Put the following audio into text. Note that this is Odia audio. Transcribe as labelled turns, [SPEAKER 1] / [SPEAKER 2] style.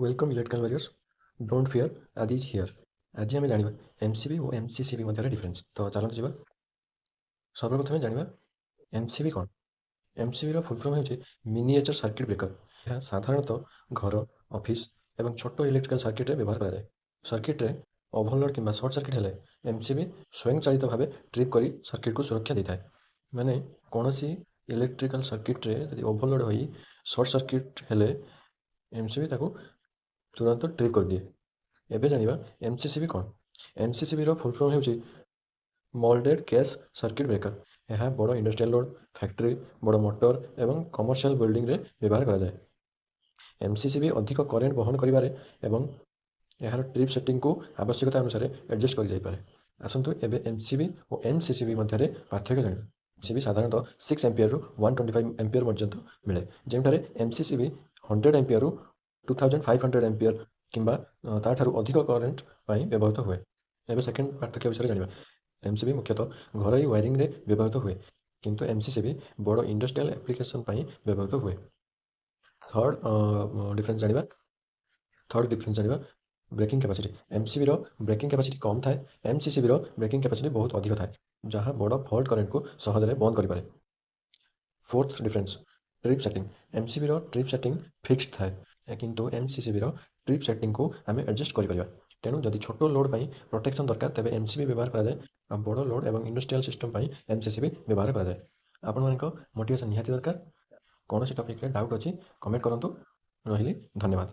[SPEAKER 1] Welcome, electrical warriors. Don't fear, Adi is here. ଆଜି ଆମେ ଜାଣିବା ଏମ୍ ସି ବି ଓ ଏମ୍ ସି ସି ବି ମଧ୍ୟରେ ଡିଫରେନ୍ସ। ତ ଚାଲନ୍ତୁ ଯିବା। ସର୍ବପ୍ରଥମେ ଜାଣିବା ଏମ୍ ସି ବି କ'ଣ। ଏମ୍ ସି ବିର ଫୁଲ୍ ଫର୍ମ ହେଉଛି ମିନିଏଚର୍ ସାର୍କିଟ୍ ବ୍ରେକର୍। ଏହା ସାଧାରଣତଃ ଘର, ଅଫିସ୍ ଏବଂ ଛୋଟ ଇଲେକ୍ଟ୍ରିକାଲ୍ ସାର୍କିଟ୍ରେ ବ୍ୟବହାର କରାଯାଏ। ସର୍କିଟ୍ରେ ଓଭରଲୋଡ଼୍ କିମ୍ବା ସର୍ଟ ସର୍କିଟ୍ ହେଲେ ଏମ୍ ସି ବି ସ୍ୱୟଂଚାଳିତ ଭାବେ ଟ୍ରିପ୍ କରି ସର୍କିଟ୍କୁ ସୁରକ୍ଷା ଦେଇଥାଏ। ମାନେ କୌଣସି ଇଲେକ୍ଟ୍ରିକାଲ୍ ସର୍କିଟ୍ରେ ଯଦି ଓଭରଲୋଡ଼୍ ହୋଇ ସର୍ଟ ସର୍କିଟ୍ ହେଲେ ଏମ୍ ସି ବି ତାକୁ ତୁରନ୍ତ ଟ୍ରିପ୍ କରିଦିଏ। ଏବେ ଜାଣିବା ଏମ୍ ସି ସି ବି କ'ଣ। ଏମ୍ ସି ସି ବିର ଫୁଲ୍ ଫର୍ମ ହେଉଛି ମଲ୍ଡେଡ୍ କେସ୍ ସର୍କିଟ୍ ବ୍ରେକର୍। ଏହା ବଡ଼ ଇଣ୍ଡଷ୍ଟ୍ରିଆଲ୍ ଲୋଡ଼୍, ଫ୍ୟାକ୍ଟ୍ରି, ବଡ଼ ମୋଟର ଏବଂ କମର୍ସିଆଲ୍ ବିଲ୍ଡିଂରେ ବ୍ୟବହାର କରାଯାଏ। ଏମ୍ ସି ସି ବି ଅଧିକ କରେଣ୍ଟ ବହନ କରିପାରେ ଏବଂ ଏହାର ଟ୍ରିପ୍ ସେଟିଂକୁ ଆବଶ୍ୟକତା ଅନୁସାରେ ଆଡ଼ଜଷ୍ଟ କରାଯାଇପାରେ। ଆସନ୍ତୁ ଏବେ ଏମ୍ ସି ବି ଓ ଏମ୍ ସି ସି ବି ମଧ୍ୟରେ ପାର୍ଥକ୍ୟ ଜାଣିବା। ସି ବି ସାଧାରଣତଃ 6 ଏମ୍ପିୟରରୁ 125 ଏମ୍ପିୟର ପର୍ଯ୍ୟନ୍ତ ମିଳେ, ଯେଉଁଠାରେ M C C B 100 ଏମ୍ପିୟରରୁ 2500 Ampere କିମ୍ବା ତା'ଠାରୁ ଅଧିକ କରେଣ୍ଟ ପାଇଁ ବ୍ୟବହୃତ ହୁଏ। ଏବେ ସେକେଣ୍ଡ ପାର୍ଥକ୍ୟ ବିଷୟରେ ଜାଣିବା। ଏମ୍ ସି ବି ମୁଖ୍ୟତଃ ଘରୋଇ ୱାରିଂରେ ବ୍ୟବହୃତ ହୁଏ, କିନ୍ତୁ ଏମ୍ ସି ସି ବି ବଡ଼ ଇଣ୍ଡଷ୍ଟ୍ରିଆଲ୍ ଆପ୍ଲିକେସନ୍ ପାଇଁ ବ୍ୟବହୃତ ହୁଏ। ଥର୍ଡ଼ ଡିଫରେନ୍ସ ଜାଣିବା। ଥର୍ଡ଼ ଡିଫରେନ୍ସ ଜାଣିବା, ବ୍ରେକିଂ କାପାସିଟି। ଏମ୍ ସି ବିର ବ୍ରେକିଂ କାପାସିଟି କମ୍ ଥାଏ। ଏମ୍ ସି ସି ବିର ବ୍ରେକିଂ କାପାସିଟି ବହୁତ ଅଧିକ ଥାଏ, ଯାହା ବଡ଼ ଫଲ୍ଟ କରେଣ୍ଟକୁ ସହଜରେ ବନ୍ଦ କରିପାରେ। Fourth difference, trip setting. M C ବିର ଟ୍ରିପ୍ ସେଟିଂ ଫିକ୍ସଡ ଥାଏ, କିନ୍ତୁ ଏମ୍ ସି ସି ବିର ଟ୍ରିପ୍ ସେଟିଂକୁ ଆମେ ଆଡ଼ଜଷ୍ଟ କରିପାରିବା। ତେଣୁ ଯଦି ଛୋଟ ଲୋଡ଼୍ ପାଇଁ ପ୍ରୋଟେକ୍ସନ୍ ଦରକାର, ତେବେ ଏମ୍ ସି ବି ବ୍ୟବହାର କରାଯାଏ ଆଉ ବଡ଼ ଲୋଡ଼୍ ଏବଂ ଇଣ୍ଡଷ୍ଟ୍ରିଆଲ୍ ସିଷ୍ଟମ୍ ପାଇଁ ଏମ୍ ସି ସି ବି ବ୍ୟବହାର କରାଯାଏ। ଆପଣମାନଙ୍କ ମୋଟିଭେସନ୍ ନିହାତି ଦରକାର। କୌଣସି ଟପିକ୍ରେ ଡାଉଟ୍ ଅଛି, କମେଣ୍ଟ କରନ୍ତୁ। ରହିଲି, ଧନ୍ୟବାଦ।